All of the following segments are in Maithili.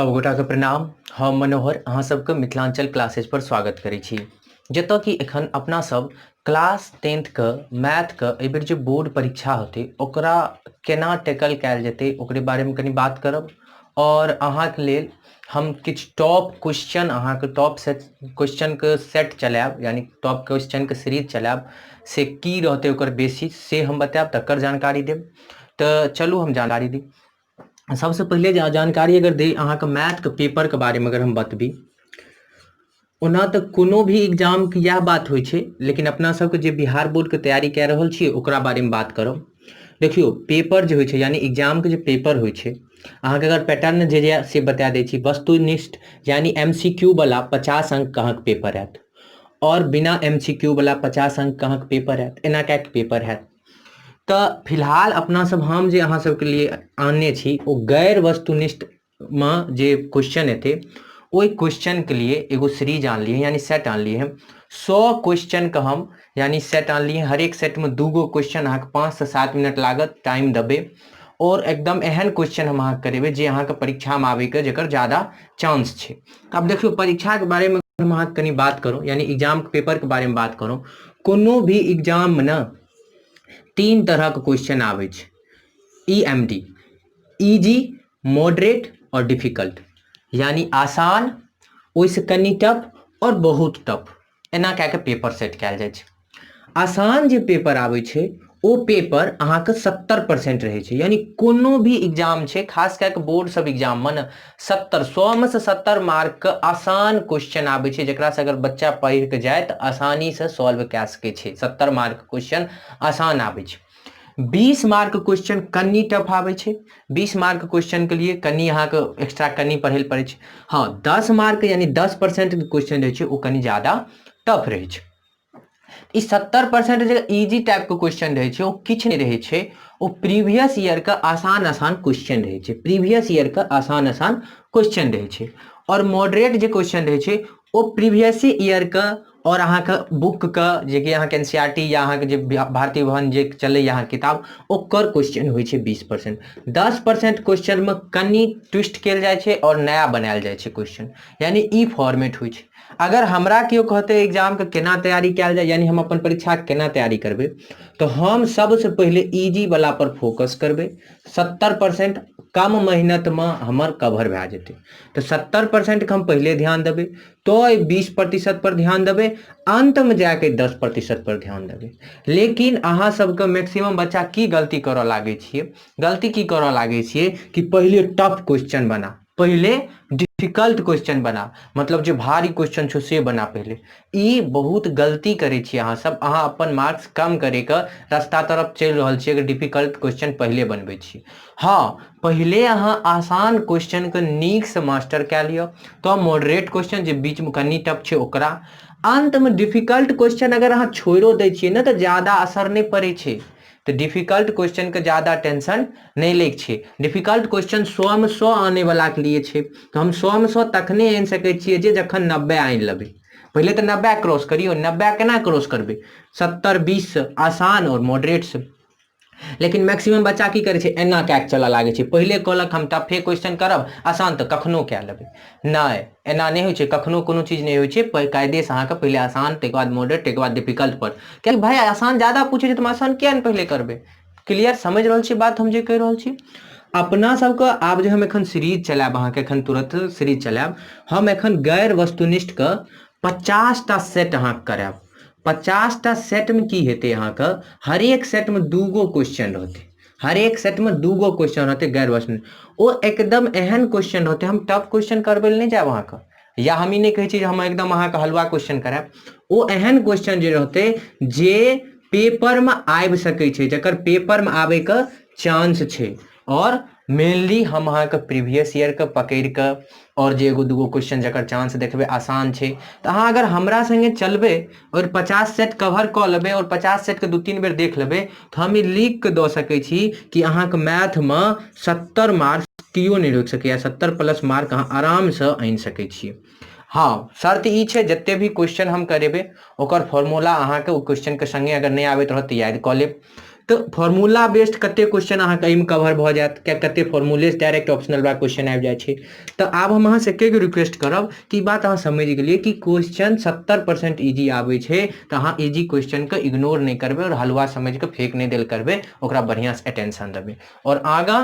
सब गोटाके प्रणाम। हम मनोहर अहाँ सबके मिथिलाञ्चल क्लासेज पर स्वागत करै छी, जतऽ कि एखन अपना सब क्लास टेंथके मैथके एहिबेर जे बोर्ड परीक्षा होतै ओकरा केना टैकल कयल जेतै ओकरे बारेमे कनि बात करब। आओर अहाँके लेल हम किछु टॉप क्वेश्चन अहाँके टॉप सेट क्वेश्चनके सेट चलायब, यानी टॉप क्वेश्चनके सीरीज चलायब, से की रहतै ओकर बेसिस से हम बतायब, तकर जानकारी देब। तऽ चलू हम जानकारी दी। सबसँ पहिले जे जानकारी अगर दी अहाँके मैथके पेपरके बारेमे अगर हम बतबी, ओना तऽ कोनो भी एग्जामके इएह बात होइ छै, लेकिन अपना सबके जे बिहार बोर्डके तैयारी कए रहल छियै ओकरा बारेमे बात करब। देखियौ, पेपर जे होइ छै यानी एग्जामके जे पेपर होइ छै, अहाँके अगर पैटर्न जे यऽ से बता दै छी। वस्तुनिष्ठ यानी एम सी क्यू वला 50 अङ्कके अहाँके पेपर आयत, आओर बिना एम सी क्यू वला 50 अङ्कके अहाँके पेपर आयत, एना कए कऽ पेपर हैत। तऽ फिलहाल अपना सब हम जे अहाँ सबके लिए आनने छी ओ गैर वस्तुनिष्ठमे जे क्वेश्चन एतै ओहि क्वेश्चनके लिए एगो सीरीज आनलियै, यानी सेट आनलियै हम। 100 क्वेश्चनके हम यानी सेट आनलियै। हरेक सेटमे 2 क्वेश्चन अहाँके 5 से 7 मिनट लागत टाइम देबै, आओर एकदम एहन क्वेश्चन हम अहाँके करेबै जे अहाँके परीक्षामे आबैके जकर ज्यादा चांस छै। आब देखियौ, परीक्षाके बारेमे हम अहाँके कनि बात करू, यानी एग्जामके पेपरके बारेमे बात करू। कोनो भी एग्जाममे ने 3 तरहके क्वेश्चन आबै छै, E M D, easy, moderate आओर डिफिकल्ट, यानी आसान, ओहिसँ कनि टफ आओर बहुत टफ, एना कए कऽ पेपर सेट कयल जाइ छै। आसान जे पेपर आबै छै ओ पेपर अहाँके 70% रहै छै, यानी कोनो भी एग्जाम छै, खास कए कऽ बोर्ड सब एग्जाममे ने 100 मे से 70 मार्कके आसान क्वेश्चन आबै छै, जकरासँ अगर बच्चा पढ़ि कऽ जाय तऽ आसानीसँ सॉल्व कए सकै छै। 70 मार्क क्वेश्चन आसान आबै छै। 20 मार्क क्वेश्चन कनि टफ आबै छै। 20 मार्क क्वेश्चन के लिए कनि अहाँके एक्स्ट्रा कनि पढ़ै लए पड़ै छै। हँ, 10 मार्क यानी 10% के क्वेश्चन रहै छै ओ कनि ज्यादा टफ रहै छै। ई 70% जे इजी टाइप के क्वेश्चन रहै छै ओ किछु नहि रहै छै, ओ प्रीवियस ईयर के आसान आसान क्वेश्चन रहै छै, प्रीवियस ईयर के आसान आसान क्वेश्चन रहै छै। आओर मॉडरेट जे क्वेश्चन रहै छै ओ प्रीवियस ईयर के और अहाँके बुक के जे कि अहाँके एन सी आर टी या अहाँके जे भारतीय भवन जे चलैए अहाँके किताब ओकर क्वेश्चन होइ छै 20%। 10% क्वेश्चनमे कनि ट्विस्ट कयल जाइ छै आओर नया बनायल जाइ छै क्वेश्चन, यानी ई फॉर्मेट होइ छै। अगर हमरा केओ कहतै एग्जामके केना तैयारी कयल जाय, यानी हम अपन परीक्षाके केना तैयारी करबै, तऽ हम सबसँ पहिले इजी वला पर फोकस करबै। 70% कम मेहनतमे हमर कवर भए जेतै, तऽ 70%के हम पहिले ध्यान देबै, तऽ 20% पर ध्यान देबै, अन्तमे जाके 10% पर ध्यान देबै। लेकिन अहाँ सबके मैक्सिमम बच्चा की गलती करऽ लागै छियै, गलती की करऽ लागै छियै कि पहिले टफ क्वेश्चन बना, पहिले डिफिकल्ट क्वेश्चन बना, मतलब जे भारी क्वेश्चन छौ से बना पहिले। ई बहुत गलती करै छियै अहाँ सब। अहाँ अपन मार्क्स कम करैके रास्ता तरफ चलि रहल छियै अगर डिफिकल्ट क्वेश्चन पहिले बनबै छी। हँ, पहिले अहाँ आसान क्वेश्चनके नीकसँ मास्टर कए लिअ, तऽ मॉडरेट क्वेश्चन जे बीचमे कनि टफ छै ओकरा, अन्तमे डिफिकल्ट क्वेश्चन अगर अहाँ छोड़िओ दै छियै ने तऽ ज्यादा असर नहि पड़ै छै। तऽ डिफिकल्ट क्वेश्चनके ज्यादा टेंशन नहि लैके छै। डिफिकल्ट क्वेश्चन 100 मे 100 आनैवलाके लिए छै, तऽ हम 100 मे 100 तखने आनि सकै छियै जे जखन 90 आनि लेबै। पहिले तऽ 90 क्रॉस करियौ। 90 केना क्रॉस करबै? 70 20 आसान आओर मॉडरेटसँ। लेकिन मैक्सिमम बच्चा की करै छै, एना कए कऽ चलऽ लागै छै। पहिले कहलक हम टफे क्वेश्चन करब, आसान तऽ कखनो कए लेबै। नहि, एना नहि होइ छै, कखनो कोनो चीज नहि होइ छै। कायदेसँ अहाँके पहिले आसान, ताहिके बाद मॉडरेट, ताहिके बाद डिफिकल्ट पर। कियाकि भाय आसान ज्यादा पूछै छै तऽ हम आसान किया नहि पहिले करबै? क्लियर समझि रहल छी बात हम जे कहि रहल छी? अपना सबके आब जे हम एखन सीरीज चलायब, अहाँके एखन तुरत सीरीज चलायब, हम एखन गैर वस्तुनिष्ठके 50टा सेट अहाँके करायब। 50टा सेटमे की हेतै, अहाँके हरेक सेटमे 2 क्वेश्चन रहतै, हरेक सेटमे 2 क्वेश्चन रहतै गैर वस्तुनिष्ठ। ओ एकदम एहन क्वेश्चन रहतै, हम टफ क्वेश्चन करबै लए नहि जायब अहाँके, या हम ई नहि कहै छी जे हम एकदम अहाँके हलुआ क्वेश्चन करायब। ओ एहन क्वेश्चन जे रहतै जे पेपरमे आबि सकै छै, जकर पेपरमे आबैके चांस छै। आओर मेनली हम अहाँके प्रीवियस ईयरके पकड़ि कऽ आओर जे एगो दूगो क्वेश्चन जकर चांस देखबै आसान छै, तऽ अहाँ अगर हमरा सङ्गे चलबै आओर 50 सेट कवर कऽ लेबै आओर 50 सेटके 2-3 बेर देख लेबै, तऽ हम ई लिख कऽ दऽ सकै छी कि अहाँके मैथमे 70 मार्क्स केओ नहि रोकि सकैए। 70 प्लस मार्क अहाँ आरामसँ आनि सकै छी। हँ, शर्त ई छै जते भी क्वेश्चन हम करेबै ओकर फॉर्मूला अहाँके ओ क्वेश्चनके सङ्गे अगर नहि आबैत रहत तऽ याद कऽ लेब। तऽ फॉर्मूला बेस्ड कते क्वेश्चन अहाँके एहिमे कवर भऽ जायत, किया कते फॉर्मूले डायरेक्ट ऑप्शनल वाला क्वेश्चन आबि जाइ छै। तऽ आब हम अहाँसँ एके गो रिक्वेस्ट करब कि ई बात अहाँ समझि गेलियै कि क्वेश्चन 70% इजी आबै छै, तऽ अहाँ इजी क्वेश्चनके इग्नोर नहि करबै आओर हलुआ समझि कऽ फेक नहि देल करबै, ओकरा बढ़िआँसँ अटेंशन देबै। आओर आगाँ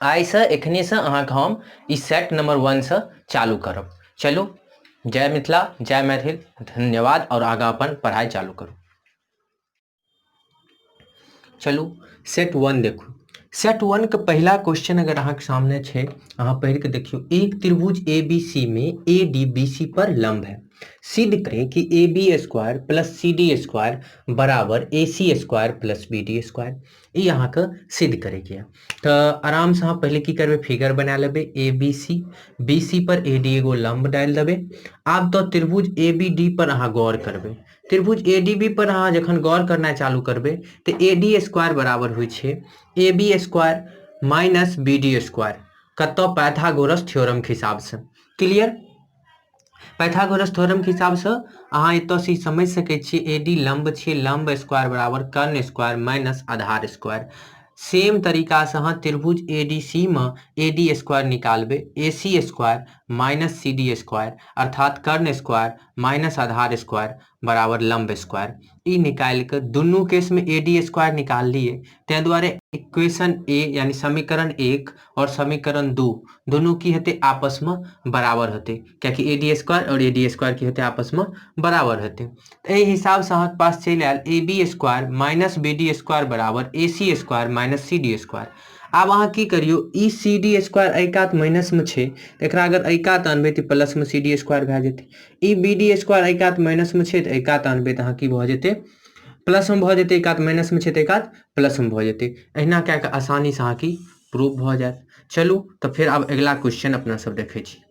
आइसँ एखनेसँ अहाँके हम ई सेट नंबर 1सँ चालू करब। चलू, जय मिथिला, जय मैथिल, धन्यवाद। आओर आगाँ अपन पढ़ाइ चालू करू। चलू सेट 1 देखू। सेट 1 के पहिला क्वेश्चन अगर अहाँके सामने छै, अहाँ पढ़ि के देखियौ। एक त्रिभुज ए बी सी में ए डी बी सी पर लंब है, सिद्ध करें कि A B square plus C D square बराबर A C square plus B D square. ई अहाँके सिद्ध करैके यऽ। तऽ आरामसँ अहाँ पहिले की करबै, फिगर बना लेबै A B C, B C per A D एगो लम्ब डालि देबै। आब तऽ त्रिभुज ए बी डी पर अहाँ गौर करबै। त्रिभुज ए डी बी पर अहाँ जखन गौर करनाइ चालू करबै तऽ ए डी स्क्वायर बराबर होइ छै A B square minus B D square. कतऽ? पाइथागोरस थ्योरमके हिसाबसँ। क्लियर? पाइथागोरस थ्योरमके हिसाबसँ अहाँ एतऽसँ ई समझि सकै छियै, ए डी लम्ब छियै, लम्ब स्क्वायर बराबर कर्ण स्क्वायर माइनस आधार स्क्वायर। सेम तरीकासँ अहाँ त्रिभुज ए डी सी मे ए डी स्क्वायर निकालबै, A C square minus C D square, अर्थात कर्ण स्क्वायर माइनस आधार स्क्वायर बराबर लम्ब स्क्वायर। ई निकालि कऽ दुनू केसमे ए डी स्क्वायर निकाललियै, ताहि दुआरे इक्वेशन ए यानी समीकरण 1 आओर समीकरण 2 दुनू की हेतै, आपसमे बराबर हेतै, कियाकि ए डी स्क्वायर आओर ए डी स्क्वायर की हेतै, आपसमे बराबर हेतै। तऽ एहि हिसाबसँ अहाँके पास चलि आयल A B square minus B D square बराबर A C square minus C D square. आब अहाँ की करियौ, ई सी डी स्क्वायर एहि कात माइनसमे छै, तऽ एकरा अगर एहि कात आनबै तऽ प्लसमे सी डी स्क्वायर भए जेतै। ई बी डी स्क्वायर एहि कात माइनसमे छै, तऽ एहि कात आनबै तऽ अहाँ की भऽ जेतै, प्लसमे भऽ जेतै। एहि कात माइनसमे छै तऽ एहि कात प्लसमे भऽ जेतै। एहिना कए कऽ आसानीसँ अहाँके प्रूफ भऽ जायत। चलू तऽ फेर आब अगिला क्वेश्चन अपना सब देखै छी।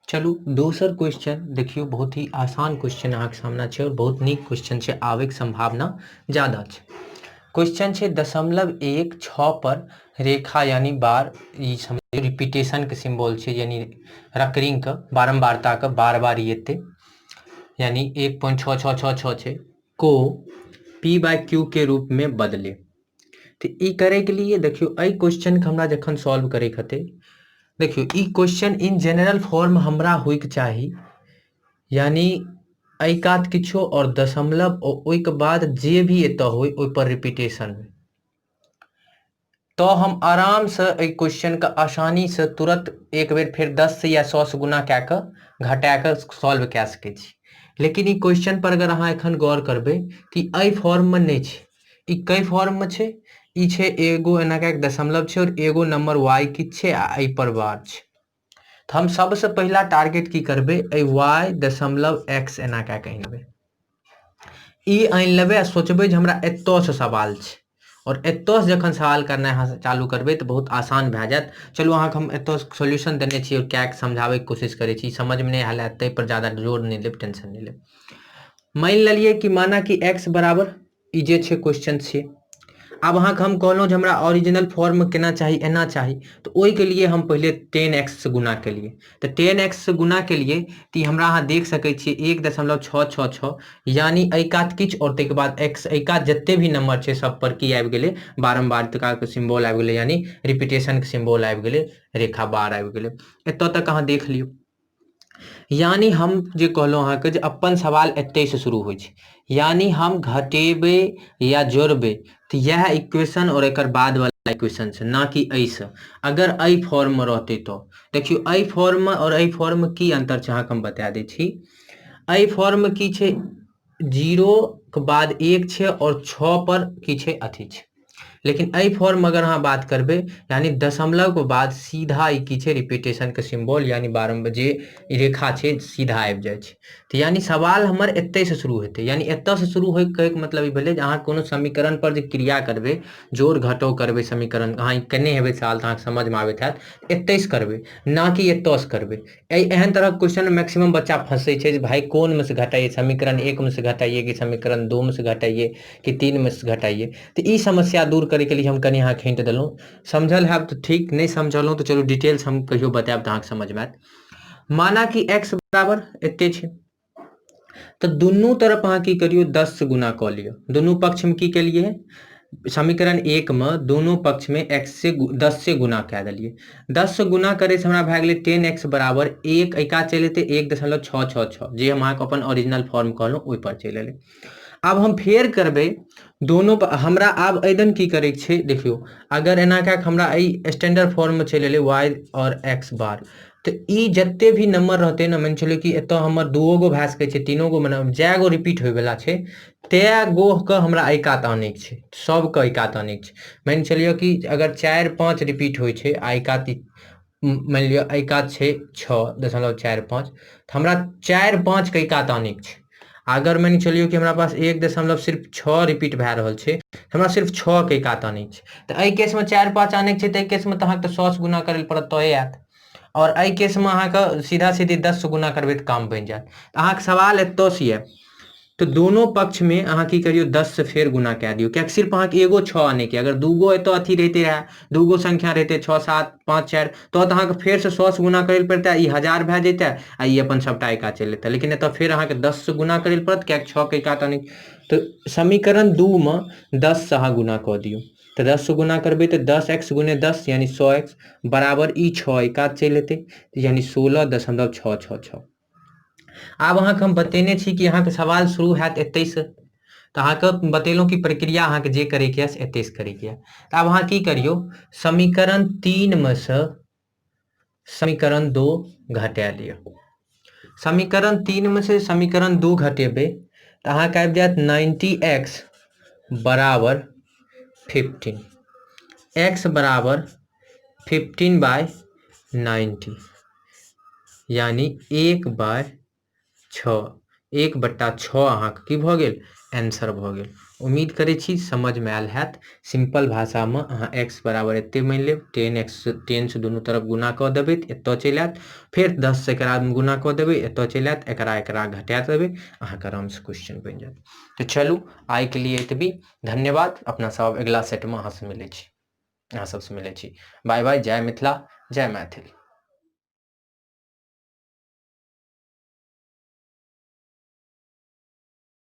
चलू दोसर क्वेश्चन देखियौ, बहुत ही आसान क्वेश्चन अहाँके सामना छै और बहुत नीक क्वेश्चन छै, आबैके सम्भावना ज्यादा छै। क्वेश्चन छै 0.16 पर रेखा यानी बार, ई समझियौ रिपीटेशन के सिंबल छै, यानी रकरिंग के बारंबारता के बार बार ई एतै, यानी 1.6666 छै, को पी बाई क्यू के रूप में बदले। तऽ ई करैके लिए देखियौ, एहि क्वेश्चनके हमरा जखन सॉल्व करैके हेतै, देखियौ ई क्वेश्चन इन जेनरल फॉर्म हमरा होइके चाही, यानी एहि कात किछो आओर दशमलव आओर ओहिके बाद जे भी एतऽ होइ ओहिपर रिपीटेशन होइ, तऽ हम आरामसँ एहि क्वेश्चनके आसानीसँ तुरन्त एक बेर फेर 10 या 100 गुना कए कऽ घटा कऽ सॉल्व कए सकै छी। लेकिन ई क्वेश्चन पर अगर अहाँ एखन गौर करबै तऽ ई एहि फॉर्ममे नहि छै। ई कै फॉर्ममे छै? ई छै एगो एना कए कऽ दशमलव छै आओर एगो नंबर वाई किछु छै आ एहि पर बार छै। तऽ हम सबसँ पहिला टारगेट की करबै, एहि वाई दशमलव एक्स एना कए कऽ आनि लेबै। ई आनि लेबै आ सोचबै जे हमरा एतऽसँ सवाल छै, आओर एतऽसँ जखन सवाल करनाइ अहाँ चालू करबै तऽ बहुत आसान भए जायत। चलू अहाँके हम एतऽ सोल्यूशन देने छी आओर कए कऽ समझाबैके कोशिश करै छी। समझमे नहि आयल हैत ताहिपर ज्यादा जोर नहि लेब, टेंशन नहि लेब। मानि लेलियै कि माना कि एक्स बराबर ई जे छै क्वेश्चन छियै। आब अहाँके हम कहलहुँ जे हमरा ओरिजिनल फॉर्ममे केना चाही, एना चाही, तऽ ओहिके लिए हम पहिले टेन एक्ससँ गुणा केलियै। तऽ टेन एक्ससँ गुणा केलियै तऽ ई हमरा अहाँ देख सकै छियै 1.666, यानी एहि कात किछु आओर ताहिके बाद एक्स एहि कात जते भी नंबर छै सब पर की आबि गेलै, बारम्बारताके सिम्बॉल आबि गेलै, यानी रिपीटेशनके सिम्बॉल आबि गेलै, रेखा बार आबि गेलै। एतऽ तक अहाँ देख लियौ। यानी हम जे कहलहुँ अहाँके जे अपन सवाल एतहिसँ शुरू होइ छै, यानी हम घटेबै या जोड़बै तऽ इएह इक्वेशन आओर एकर बादवला इक्वेशन छै, ना कि एहिसँ। अगर एहि फॉर्ममे रहतै तऽ देखियौ एहि फॉर्ममे आओर एहि फॉर्ममे की अन्तर छै अहाँके हम बता दै छी। एहि फॉर्ममे की छै, 0 के बाद 1 छै आओर 6 पर की छै, अथी छै। लेकिन एहि फॉर्म अगर अहाँ बात करबै, यानी दशमलव के बाद सीधा ई की छै, रिपीटेशन के सिम्बॉल, यानी बारम्बार जे रेखा छै सीधा आबि जाइ छै। तऽ यानी सवाल हमर एतहिसँ शुरू हेतै, यानी एतऽसँ शुरू होइके कहैके मतलब ई भेलै जे अहाँ कोनो समीकरण पर जे क्रिया करबै, जोड़ घटाव करबै समीकरण, अहाँ ई केने हेबै सवाल तऽ अहाँके समझमे आबैत हैत, एतहिसँ करबै, ना कि एतऽसँ करबै। एहि एहन तरहक क्वेश्चन मैक्सिमम बच्चा फँसै छै जे भाइ कोनमे से घटाइए, समीकरण 1 मे से घटाइए कि समीकरण 2 मे से घटाइए कि 3 मे से घटाइए। तऽ ई समस्या दूर करैके लिए हम कनि अहाँके हिंट देलहुँ। समझल हैब तऽ ठीक, नहि समझलहुँ तऽ चलू डिटेल्स हम कहियो बतायब तऽ अहाँके समझमे आयत। माना कि एक्स बराबर एते छै। तऽ दुनू तरफ अहाँ की करियौ, 10 से गुना कऽ लिअ। दुनू पक्षमे की केलियै, समीकरण 1 मे दुनू पक्षमे x से 10 से गुना कए देलियै। 10 से गुना करैसँ हमरा भए गेलै 10x बराबर 1 एका चलि एतै 1.666, जे हम अहाँके अपन ओरिजिनल फॉर्म कहलहुँ ओहिपर चलि एलै। आब हम फेर करबै दोनो, हमरा आब एदन की करैके छै, देखियौ अगर एना कए कऽ हमरा एहि स्टैंडर्ड फॉर्ममे चलि एलै y आओर x बार, तऽ ई जते भी नंबर रहतै ने, मानि चलियौ कि एतऽ हमर 2 गो भए सकै छै, 3 गो, मने जए गो रिपीट होइवला छै तए गो के हमरा एहि कात आनैके छै, सबके एहि कात आनैके छै। मानि चलियौ कि अगर 4 5 रिपीट होइ छै आ एहि कात मानि लिअ एहि कात छै 6.45, तऽ हमरा 4 5 के एहि कात आनैके छै। अगर मानि चलियौ कि हमरा पास 1 दशमलव सिर्फ 6 रिपीट भए रहल छै, हमरा सिर्फ 6 के कात आनैके छै। तऽ एहि केसमे 4 5 आनैके छै, तऽ एहि केसमे तऽ अहाँके 100 गुना करै लए पड़त तए आयत, आओर एहि केसमे अहाँके सीधा सीधी 10 गुना करबै तऽ काम बनि जायत। अहाँके सवाल एतऽसँ यऽ, तऽ दोनो पक्षमे अहाँ की करियौ, 10 से फेर गुना कए दियौ, कियाकि सिर्फ अहाँके एगो 6 आनैके। अगर 2 गो एतऽ अथी रहिते रहए, 2 गो संख्या रहिते 6 7 5 4, तऽ अहाँके फेरसँ 100 से गुना करै लए पड़तै, ई 1000 भए जैतै आ ई अपन सबटा एका चलि एतै। लेकिन एतऽ फेर अहाँके 10 से गुना करै लए पड़त, कियाकि 6 के एका आनै। तऽ समीकरण 2 मे 10 से अहाँ गुना कऽ दियौ, तऽ 10 से गुना करबै तऽ 10 एक्स गुने 10 यानी 100 एक्स बराबर ई 6 एका चलि एतै, यानी 16.666। आब अहाँके हम बतेने छी कि अहाँके सवाल शुरू हैत एतैसँ, तऽ अहाँके बतेलहुँ कि प्रक्रिया अहाँके जे करैके यऽ से एतैसँ करैके यऽ। तऽ आब अहाँ की करियौ, समीकरण 3 मे सँ समीकरण 2 घटा लिअ। समीकरण 3 मे से समीकरण 2 घटेबै तऽ अहाँके आबि जायत 90x बराबर 15, एक्स बराबर 15/90 यानी 1/6, 1/6 अहाँके की भऽ गेल, आंसर भऽ गेल। उम्मीद करै छी समझमे आयल हैत। सिंपल भाषामे अहाँ एक्स बराबर एते मानि लेब, टेन एक्स, टेन से दुनू तरफ गुना कऽ देबै तऽ एतऽ चलि आयत, फेर 10 से एकरा गुना कऽ देबै एतऽ चलि आयत, एकरा एकरा घटा देबै, अहाँके आरामसँ क्वेश्चन बनि जायत। तऽ चलू आइके लिए एतबी, धन्यवाद। अपना सब अगिला सेटमे अहाँसँ मिलै छी, अहाँ सबसँ मिलै छी। बाय बाय, जय मिथिला, जय मैथिल।